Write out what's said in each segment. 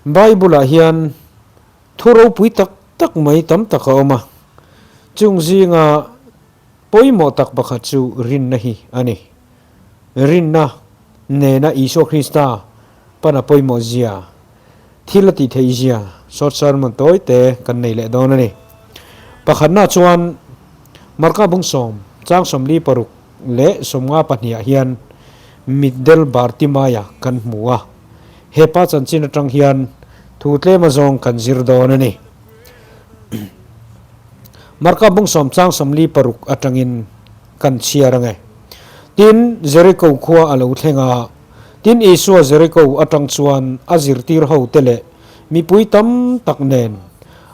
Bible-ah hian thu ropui tak tak mai tam tak a awm a, chung zinga pawimawh tak pakhat chu rinna hi a ni. Rinna nena Isua Krista pana pawimawh zia, thil a tih theih zia short sermon tawi te kan nei leh dawn a ni. Pakhatna chuan Marka bung sawm, chang 46 leh 52ah hian Mitdel Bartimaia kan hmu a, hepa chanchin atang hian thu tlem azawng kan zir dawn a ni. Marka bung sawm chang 46 atangin kan chhiar ang e. Tin, Jeriko khua a lo thleng a, tin Isua Jeriko atang chuan a zirtir ho te leh mipui tam tak nen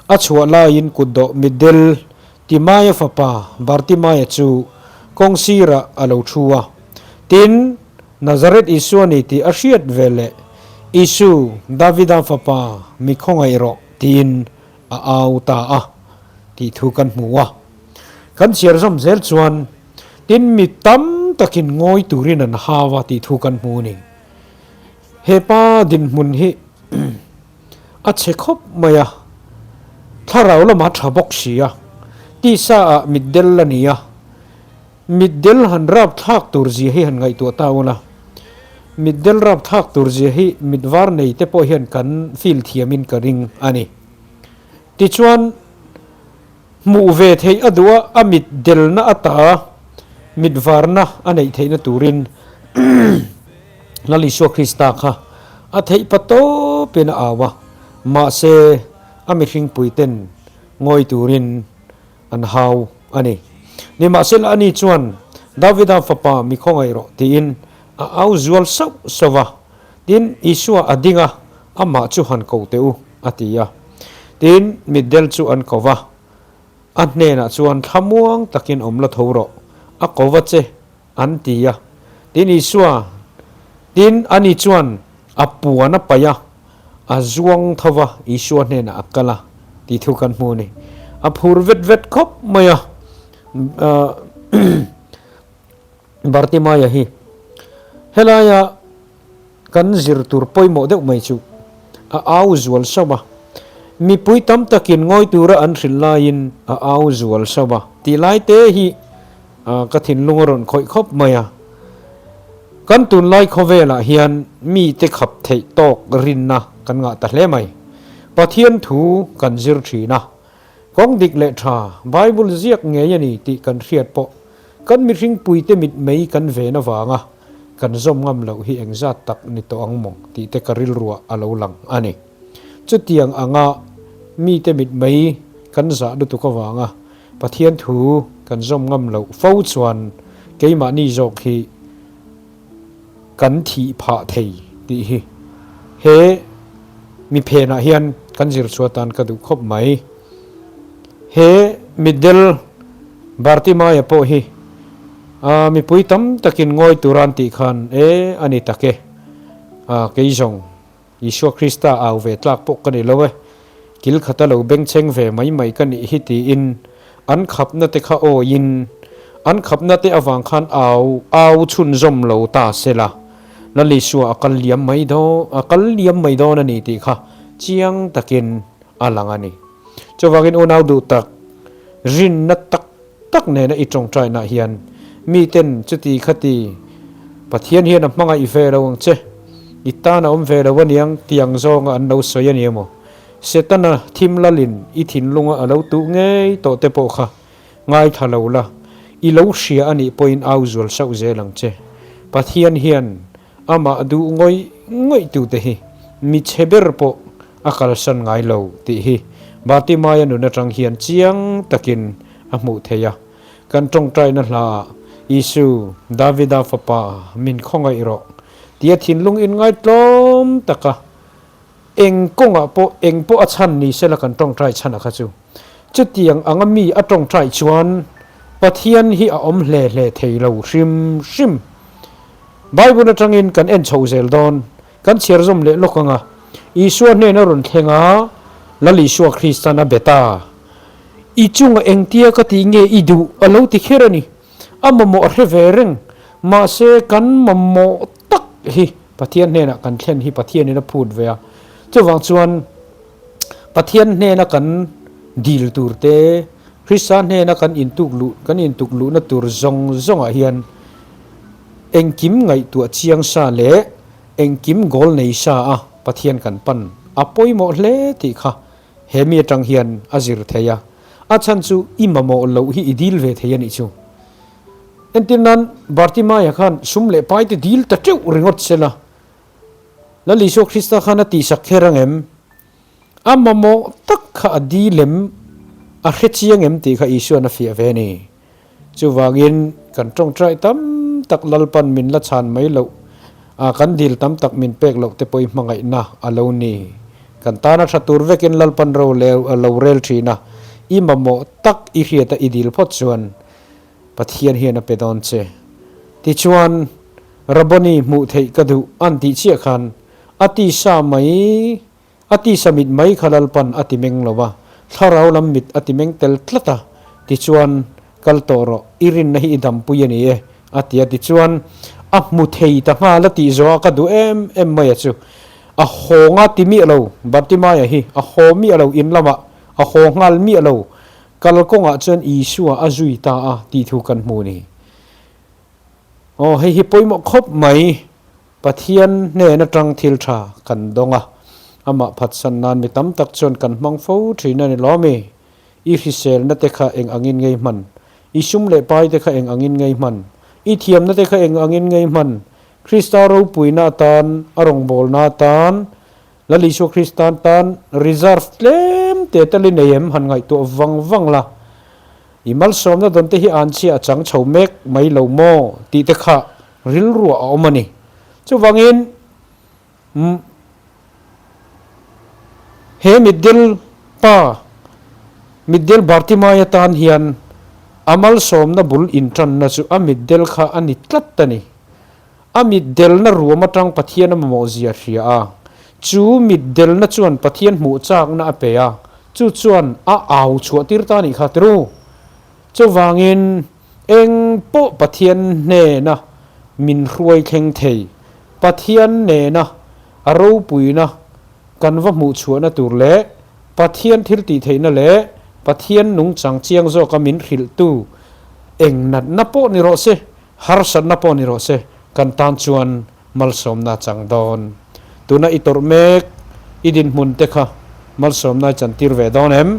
a chhuah laiin kutdawh mitdel Timaia fapa Bartimaia chu kawng sirah a lo thu a. Tin, Nazareth Isua ni tih a hriat ve leh, Isu, Davida fapa, mi khawngaih rawh, tiin a au ta a tih thu kan hmu a. Kan chhiar zawm zel chuan, tin mi tam takin ngawi turin an hau a tih thu kan hmu a ni. He pa dinhmun hi a chhe khawp mai a, thlarau lamah tha bawk si a, tisa ah mitdel a ni a, mitdel han rap thlak tur zia hi han ngaihtuah ta ula, mitdel rap thlak tur zia hi mit var nei te pawh hian kan feel thiamin ka ring a ni. Tichuan. Hmuh ve theih a duh a, a mit delna ata mit varna a neih theihna turin Lal Isua Krista kha a theih pa tawpin a au a, mahse a mihringpuiten ngawi turin an hau a ni. Nimahsela ani chuan, Davida fapa mi khawngaih rawh tiin a au zual sauh sauh va. Tin, Isua a ding a, amah chu han ko teh u, a ti a. Tin, mitdel chu an ko va, a hnenah chuan thlamuang takin awm la tho rawh, a ko va che, an ti a. Tin, Isua, tin, ani chuan a puan a paih a, a zuang tho va, Isua hnenah a kal a, tih thu kan hmu a ni. A phur vet vet khawp mai a. Bartimaia hi helaia kan zir tur pawimawh deuh mai chu a au zual sauh a, mipui tam takin ngawi tura an hrilh laiin a au zual sauh a tih lai te hi ka thinlung a rawn khawih khawp mai a. Kan tunlai khawvelah hian mite khap theih tawk rinna kan ngah ta hle mai. Pathian thu kan zir thin a, Kawng dik leh tha, Bible ziak ngei a ni tih kan hriat pawh kan mihring puite mit mei kan ven avanga kan zawm ngam loh hi engzat tak ni tawh ang maw tih te ka rilruah a lo lang a ni. Chutiang anga mite mit mei kan zah lutuk avanga Pathian thu kan zawm ngam loh fo chuan keimahni zawk hi kan thih phah thei tih hi he mi phenah hian kan zir chhuah tan ka duh khawp mai. He mitdel Bartimaia pawh hi a mipui tam takin ngawi tura an tih khan e a ni tak e, a kei zawng Isua Krista au ve tlak pawh ka ni lo e, kil khata lo bengchheng ve mai mai ka nih hi tiin an khapna te kha awiin an khapna te avang khan au au chhunzawm lo ta se la, Lal Isua a kal liam mai dawn a kal liam mai dawn a ni tih kha chiang takin a lang a ni. Chuvangin unau duh tak, rinna tak tak nena i tawngtainah hian miten chuti khati Pathian hian a hmangaih ve lo ang che, i tan a awm ve lo aniang tiang zawnga an lo sawi a ni emaw? Setana thim lalin i thinlunga a lo tuh ngei tawh te pawh kha ngaithla lo la, i lo hria a nih pawhin au zual sauh zel ang che. Pathian hian amah duh ngawih ngawih tute hi mi chhe ber pawh a kalsan ngai lo tih hi Bartimaia nun atang hian chiang takin a hmuh theih a. Kan tawngtaina hlaah, Isu, Davida fapa, min khawngaih rawh, tia thinlung inngaitlawm taka Eng kawngah pawh eng pawh a chhan ni sela kan tawngtai chhan a kha chu. Chutiang anga mi a tawngtai chuan Pathian hi a awm hle hle thei lo hrim hrim. Bible atangin kan en chho zel dawn, kan chhiar zawm leh lawk anga Isua hnena rawn thleng a, Lal Isua Kristan a be ta. I chunga engtia ka tih nge i duh a lo ti kher a ni. A mamawh a hre ve reng, mahse kan mamawh tak hi Pathian hnenah kan thlen hi Pathianin a phut ve a. Chuvang chuan Pathian hnena kan dil tur te, Krista hnena kan intuk luh kan intuk luhna tur zawng zawngah hian engkim ngaihtuah chiang sa leh engkim goal nei sa a Pathian kan pan a pawimawh hle tih kha he mi atang hian a zir thei a. A chhan chu i mamawh loh hi i dil ve thei a nih chu. Entir nan Bartimaia khan sum leh pai te dil ta teuh ringawt sela Lal Isua Krista khan a tihsak kher ang em? A mamawh tak kha a dil em? A hre chiang em tih kha Isua'n a fiah ve a ni. Chuvangin kan tawngtai tam tak Lalpan min la chhan mai loh a, kan dil tam tak min pek loh te pawh i hmangaihna a lo ni. Kan tana tha tur vekin Lalpan ro lo rel thin a, i mamawh tak i hriat a i dil phawt chuan Pathian hian a pe dawn che. Tichuan, Rabboni hmuh theih ka duh an tih chiah khan a tisa mai, a tisa mit mai kha Lalpan a ti meng lo va, thlarau lam mit a ti meng tel tlat a. Tichuan, Kal tawh rawh, i rinna hi i dampui a ni e, a ti a. Tichuan, a hmu thei ta nghal a tih zawh a ka duh em em mai a chu. A haw nga ti miah lo, Bartimaia hi a haw miah lo, in lamah a haw nghal miah lo. Kal kawngah chuan Isua a zui ta a tih thu kan hmu ni. Aw, hei hi pawimawh khawp mai. Pathian hnen atang thil tha kan dawng a, amah phatsan nan mi tam tak chuan kan hmang fo thin a ni lawm i. I hriselna te kha eng angin ngei hman? I sum leh pai te kha eng angin ngei hman? I thiamna te kha eng angin ngei hman? Krista ropuina atan, a rawngbawlna atan, Lal Isua Kristan tan reserve tlem te tal i nei em han ngaihtuah vang vang la, i malsawmna dawn te hi an chhia a chang chho mek mai lo maw tih te kha rilruah a awm a ni. Chuvangin he mitdel pa, mitdel Bartimaia tan hian a malsawmna bul intanna chu a mitdel kha a ni tlat a ni. A mitdelna ruam atang Pathian a mamawh zia hria a. Chu mitdelna chuan Pathian hmuh chakna a pe a, chu chuan a au chhuah tir ta nih kha tiru. Chuvangin eng pawh Pathian hnena min hruai thleng thei, Pathian nena a ropuina kan va hmuh chhuahna tur leh Pathian thil tih theihna leh Pathian nungchang chiang zawka min hrilhtu eng natna pawh ni rawh se, Harsatna pawh ni rawh se, kan tan chuan malsawmna a chang dawn. Tuna i tawrh mek, i dinhmun te kha malsawmna i chantir ve dawn em?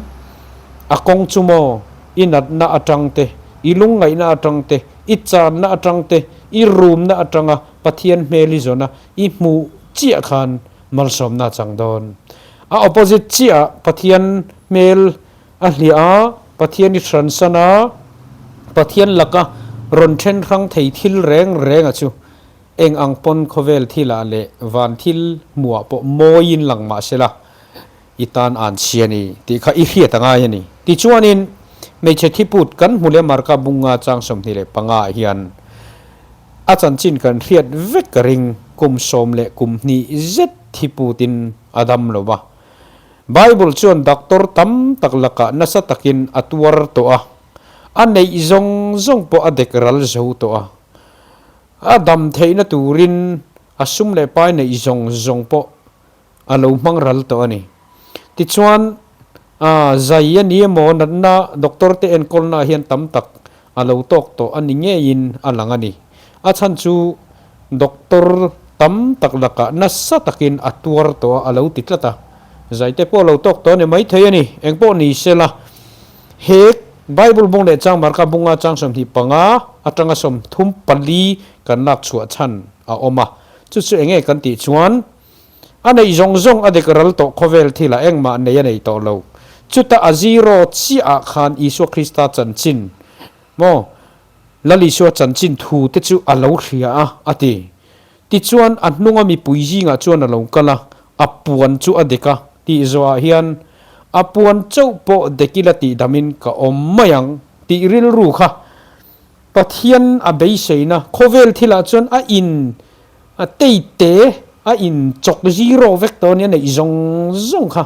A kawng chu maw, i natna atang te, i lungngaihna atang te, i channa atang te, i rumna atanga Pathian hmel i zawn a, i hmuh chiah khan malsawmna a chang dawn. A opposite chiah ah Pathian hmel A hliah a, Pathian i hransan a, Pathian laka rawn then hrang thei thil reng renga chu eng ang pawn khawvel thilah leh van thil hmuhah pawh mawiin lang mah sela, i tan an chhia a ni tih kha i hriat a ngai a ni. Tichuanin, hmeichhe thiput kan hmu leh Marka bunga chang 25 ah hian a chanchin kan hriat vek ka ring, kum sawm leh kum hnih zet thiputin a dam lo va. Bible chuan doctor tam tak lakah nasa takin a tuar tawh a, a neih zawng zawng pawh a dek ral zo tawh a. A dam theihna turin a sum leh pai neih zawng zawng pawh a lo hmang ral tawh a ni. Tichuan, a zai a ni emaw natna doctor te enkawlnaah hian tam tak a lo tawk tawh a ni ngeiin a lang a ni. A chhan chu doctor tam tak lakah nasa takin a tuar tawh a, a lo ti tlat a. Zaite pawh a lo tawk tawh a ni maithei a ni. Eng pawh ni sela, he Bible bung leh chang Marka bunga chang 25 atanga 34 kan lak chhuah chhan a awm a. Chu chu eng nge kan tih chuan a neih zawng zawng a dek ral tawh khawvel thilah engmah nei a nei tawh lo. Chuta a zero chiah ah khan Isua Krista chanchin maw Lal Isua chanchin thu te chu a lo hria a, a ti. Tichuan, a hnunga mipui zingah chuan a lo kal a, a puan chu a dek a, tih zawhah hian, A puan chauh pawh dek ila tih damin ka awm mai ang, tih rilru kha Pathian a beiseina khawvel thilah chuan a in a tei te, a in chawk zero vek tawh a nia, neih zawng zawng kha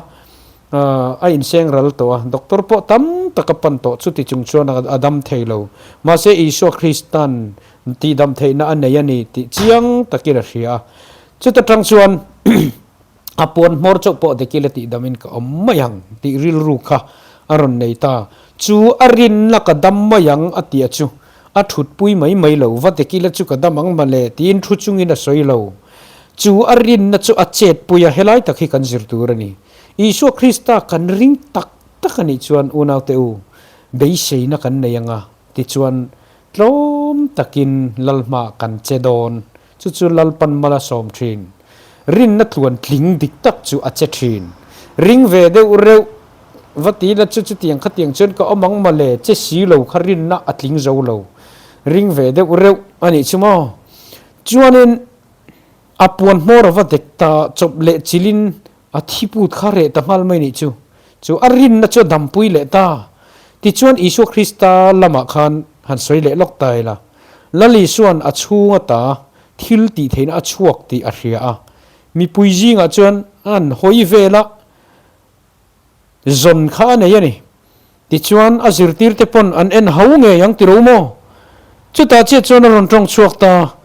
A inseng ral tawh a, doctor pawh tam tak a pan tawh, chuti chung chuan a dam thei lo. Mahse Isua Krista'n tihdam theihna a nei a ni tih chiang takin a hria a. Chuta tang chuan A puan hmawr chauh pawh dekil a tihdamin ka awm mai ang tih rilru kha a rawn nei ta. Chu a rinna ka dam mai ang a tia chu a thutpui mai mai lo. Va dekila chu ka dam ang male tiin thu chungin a sawi lo. Chu a rinna chu a chetpui a, helai tak hi kan zir tur a ni. Isua Krista kan ring tak tak a nih chuan unaute u, beiseina kan nei ang a, tichuan tlawm takin Lalhma kan che dawn. Chu chu Lalpan mal a sawm thin. Rinna tluan tling dik tak chu a che thin. Ring ve deuh reuh va ti la chu chutiang khatiang chuan ka awm ang mawle che si lo kha rinna a tling zo lo. Ring ve deuh reuh a nih chu maw? Chuanin a puan hmawr a va dek ta chawp leh chilin A thi put kha reh ta nghal mai nih chu. Chu a rinna chu a dampui leh ta. Tichuan Isua Krista lamah khan han sawi leh lawk ta ila. Lal Isua'n a chhung ata thil tih theihna a chhuak tih a hria a. Mipui zingah chuan an hawi vel a, zawn kha a nei a ni. Tichuan a zirtirte pawn an en ho ngei ang tiro maw? Chutah chiah chuan a rawn tawng chhuak ta,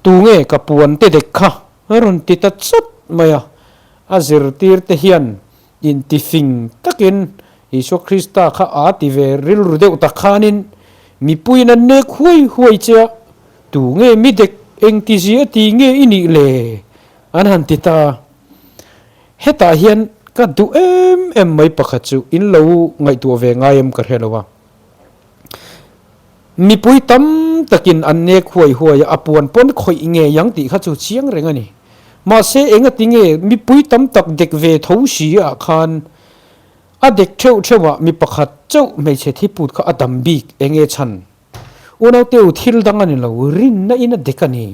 Tu nge ka puan te dek kha? A rawn ti ta chawt mai a. A zirtirte hian intifing takin Isua Krista kha aa ti ve rilru deuh tak khanin mipuiin an nek huai huai che a, Tu nge mi dek engtizia a ti nge i nih le? An han ti ta. Hetah hian ka duh em em mai pakhat chu in lo ngaihtuah ve ngai em ka hre lo a. Mipui tam takin an nek huai huai a, a puan pawn khawih ngei ang tih kha chu chiang reng a ni. Mahse engati nge mipui tam tak dek ve tho si ah khan a dek theuh theuh ah mi pakhat chauh hmeichhe thiput kha a dam bik enge chhan? Unauteu thil dang a ni lo, rinna in a dek a ni.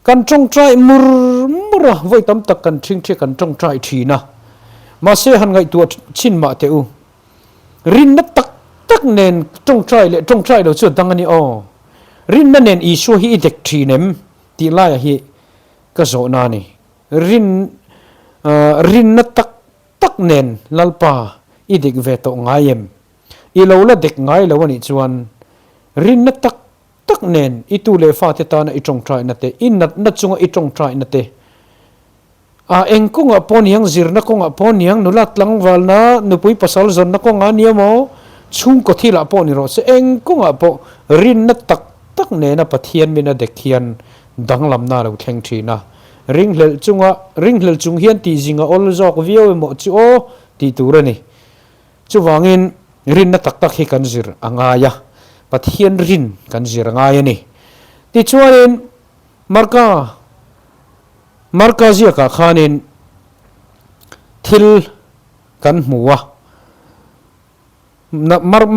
Kan tawngtai mur mur a, vawi tam tak kan thingthi kan tawngtai thin a. Mahse han ngaihtuah chin mah teh u. Rinna tak tak nen tawngtai leh tawngtai lo chu a dang a ni aw. Rinna nen Isua hi i dek thin em tih laiah hi ka zawhna a ni. Rin rinna tak tak nen Lalpa i dek ve tawh ngai em? I lo la dek ngai lo a nih chuan rinna tak tak nen i tu leh fate tana i tawngtaina te, i natna chunga i tawngtaina te, a eng kawngah pawh niang, zirna kawngah pawh niang, nula tlangvalna, nupui pasal zawnna kawngah nia maw, chhungkaw thilah pawh ni rawh se, eng kawngah pawh rinna tak tak nena Pathian min a dek hian danglamna a lo thleng thin a. Ringhlelh chunga, ringhlelh chung hian tihzing a awl zawk viau emaw chu aw tih tur a ni. Chuvangin rinna tak tak hi kan zir a ngai a, Pathian rin kan zir a ngai a ni. Tichuanin Marka, Marka ziakah khanin thil kan hmu a,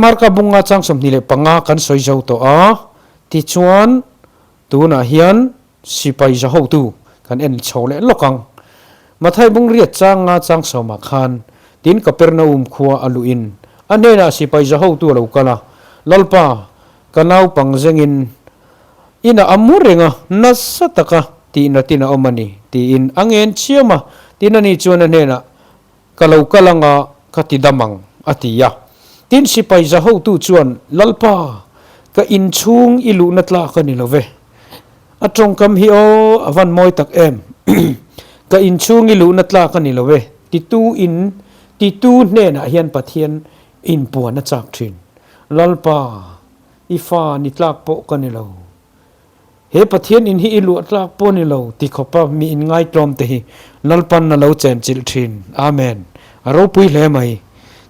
Marka bunga chang 25 kan sawi zo tawh a, tichuan tunah hian Sipai za hotu kan en chho leh lawk ang. Mathai bung riat changa chang sawmah khan tin Kapernaum khua a luhin a hnenah sipai za hotu a lo kal a, Lalpa, ka naupang zengin inah a mu reng a, nasa taka tihnatin a awm a ni, tiin a ngen chiam a. Tin ani chuan a hnenah, Ka lo kal anga ka ti dam ang, a ti a. Tin, sipai za hotu chuan, Lalpa, ka inchhung i luhna tlak a ni lo ve. A tawngkam hi aw, a van mawi tak em! Ka inchhung i luhna tlak a ni lo ve, titu in, titu hnenah hian Pathian inpuan a chak thin. Lalpa, i fa ni tlak pawh ka ni lo. He Pathian in hi i luah tlak pawh ni lo ti khawpa mi in ngaitlawm te hi Lalpan a lo chenchilh thin. Amen. A ropui hle mai.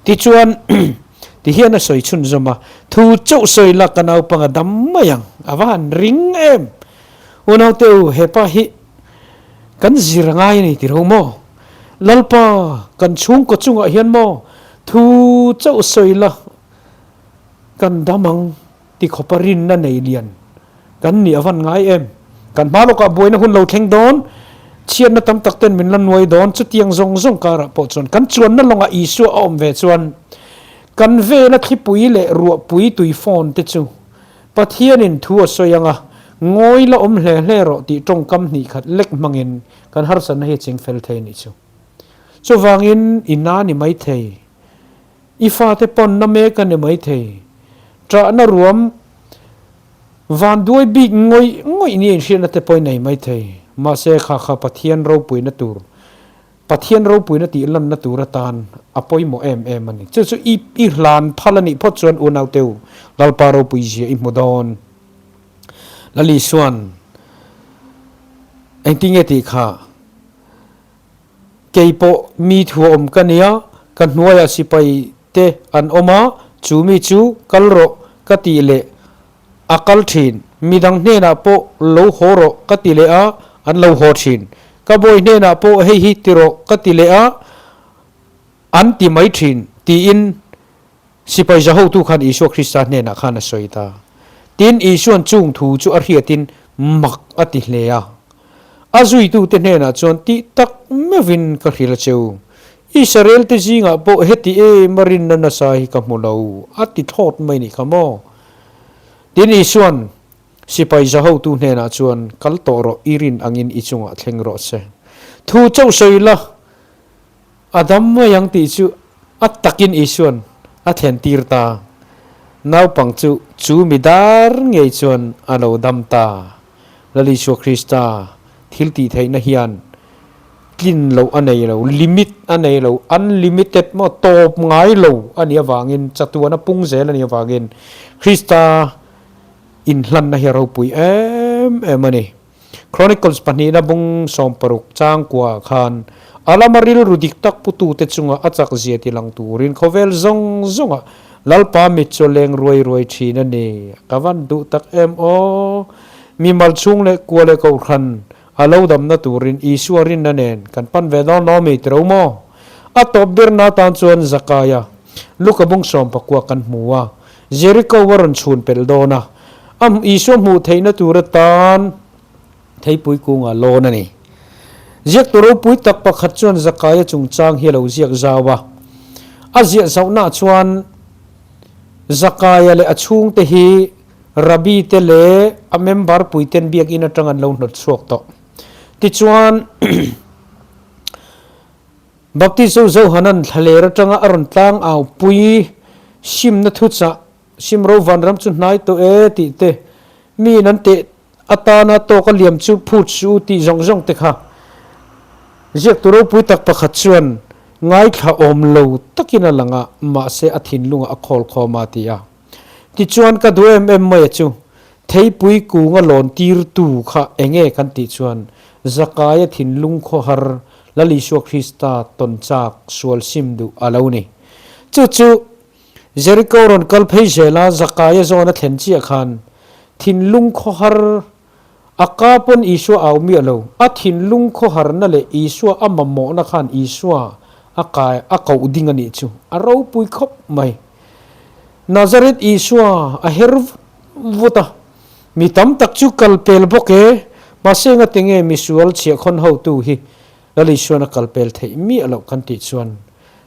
Tichuan, ti hian a sawi chhunzawm a, Thu chauh sawi la ka naupang a dam mai ang. A va han ring em! Unaute u, he pa hi kan zir a ngai a ni ti ro maw? Lalpa, kan chhungkaw chungah hian maw thu chauh sawi la kan dam ang. Ti khawpa rinna nei lian kan nih a van ngai em? Kan hma lawkah buaina hun lo thleng dawn, chhiatna tam tak ten min la nuai dawn, chutiang zawng zawng karah pawh chuan kan chuanna lawngah Isua a awm ve chuan kan vela thlipui leh ruahpui tui phone te chu Pathianin thu a sawi anga ngawi la awm hle hle rawh tih tawngkam hnih khat lek hmangin kan harsatna hi a ching fel thei nih chu. Chuvangin i na ni maithei. I fate pawnna mek a ni maithei. Ṭahna ruam vanduai bik ngawih ngawih nia inhriatna te pawhin nei maithei. Mahse kha kha Pathian ropuina tur. Pathian ropuina tih lanna tur atan a pawimawh em em a ni. Chu chu i i hlan phal a nih phawt chuan unauteu Lalpa ropui zia i hmu dawn. Lal Isuan engtinge tih kha kei pawh mi thu a awm ka nia, ka hnuaiah sipai te an awm a, chu mi chu kal rawh ka tih leh A kal thin. Midang hnenah pawh lo haw rawh ka ti leh a, an lo haw thin. Ka bawi hnenah pawh hei hi ti rawh ka ti leh a, an ti mai thin, tiin sipai zahotu khan Isua Krista hnenah khan a sawi ta. Tin, Isua'n chung thu chu a hriatin mak a ti hle a. A zuitute hnenah chuan tih tak meuhin ka hrilh a che u. Israelte zingah pawh heti em a rinna nasa hi ka hmu lo, a ti thlawt mai nih kha maw? Tin, Isua'n sipai zahotu hnenah chuan, Kal tawh rawh, i rin angin i chungah thleng rawh se. Thu chauh sawi la, a dam mai ang tih chu a takin Isua'n a thlen tir ta. Naupang chu chu mi dar ngei chuan a lo dam ta. Lal Isua Krista thil tih theihna hian tlin loh a nei lo, limit a nei lo, unlimited maw, tawp ngai lo a nih avangin, chatuan a pung zel a nih avangin Krista inhlanna hi a ropui em em a ni. Chronicles pahnihna bung 60 changkua ah khan a lama rilru dik tak putute chunga a chak zia ti lang turin khawvel zawng zawngah Lalpa mit chu a leng ruai ruai thin a ni. Ka van duh tak em aw! Mi malchung leh kua leh kohhran A lo damna turin Isua rinna nen kan pan ve dawn lo mi tiro maw? A tawp berna atan chuan Zakaia, Luka bung 19 kan hmu a, Jeriko a rawn chhun pelh dawn a, a Isua hmuh theihna tur atan theipui kunga lawn a ni. Ziaktu ropui tak pakhat chuan Zakaia chungchang hi a lo ziak zau a, a ziah zauhnaah chuan Zakaia leh a chhungte hi Rabbi te leh a member puiten biakinn atang an lo hnawt chhuak tawh. Tichuan, Baptist ho Johanan thlaler atanga a rawn tlang au pui simna thuchah, Simro vanram chu hnai tawh e tih te, miin an teh atana tawk a liam chu phut suh u tih zawng zawng te kha ziaktu ropui tak pakhat chuan ngaithla awm lo takin a lang a, mahse a thinlungah a khawl khawm a ti a. Tichuan ka duh em em mai a chu, theipui kunga lawn tirtu kha enge kan tih chuan Zakaia thinlung khawhar Lal Isua Krista tawn chak sual sim duh a lo ni. Chu chu Jeriko rawn kal phei zela Zakaia zawn a thlen chiah khan thinlung khawhar A ka pawn Isua au miah lo. A thinlung khawharna leh Isua a mamawhna khan Isua a kai a koh ding a nih chu a ropui khawp mai. Nazareth Isua a her vut vut a, mi tam tak chu kal pel bawk e, mahse engate nge misual chhiahkhawn hotu hi Lal Isuan a kal pel theih miah loh kan tih chuan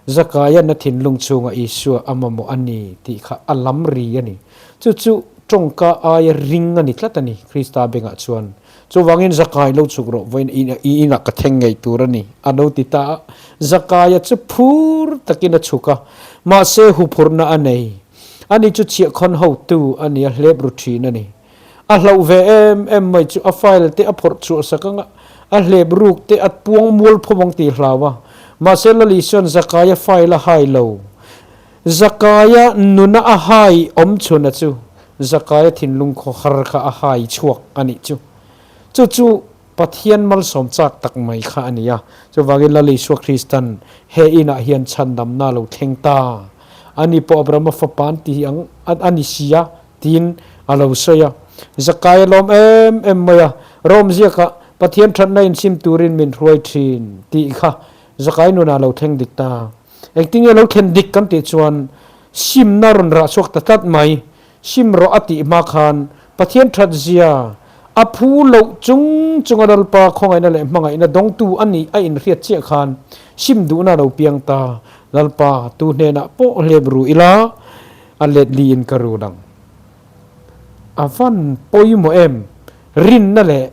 Zakaia'n a thinlung chhungah Isua a mamawh a ni tih kha a lam ri a ni. Chu chu tawngka aia ring a ni tlat a ni, Krista bengah chuan. Chuvangin Zakai lo chhuk rawh, vawiin i inah ka thleng ngei tur a ni, a lo ti ta a. Zakaia chu phur takin a chhuk a, mahse huphurhna a nei. Ani chu chhiahkhawn hotu a ni a, hlep ru thin a ni. A hlauh ve em em mai chu a file te a phawrh chhuah sak ang a, a hlep ruk te a puang mual phawm ang tih hlau a. Mahse Lali chuan Zakaia file a hai lo. Zakaia nuna a hai awm chhuna chu Zakaia thinlung khawhar kha a hai chhuak a nih chu. Chu chu Pathian malsawm chak tak mai kha a ni a. Chuvangin Lal Isua Kristan he inah hian chhandamna a lo thleng ta. Ani pawh Abrahama fapa an tih ang a ni si a. Tiin a lo sawi a. Zakai a lawm em em mai a, Rome ziakah Pathian thatna insim turin min hruai thin tih kha Zakai nunah a lo thleng dik ta. Engtinge lo thlen dik kan tih chuan simna rawn rah chhuak ta tlat mai. Sim rawh a tih hma khan Pathian that zia a phu loh chung chunga Lalpa khawngaihna leh hmangaihna dawngtu a nih a inhriat chiah khan sim duhna a lo piang ta. Lalpa tu hnenah pawh hlep ru ila. A let liin ka run ang. A van pawimawh em? Rinna leh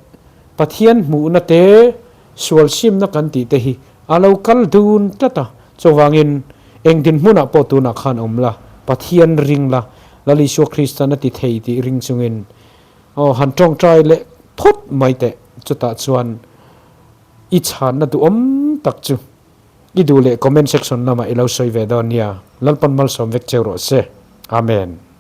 Pathian hmuhna te, sual simna kan tih te hi a lo kal dun tlat a. Chuvangin eng dinhmunah pawh tunah khan awm la, Pathian ring la, Lal Isua Kristan a ti thei tih ring chungin aw han tawngtai leh phawt mai teh. Chutah chuan i chhanna duhawm tak chu. I duh leh comment section lamah i lo sawi ve dawn nia. Lalpan malsawm vek cheu rawh se. Amen.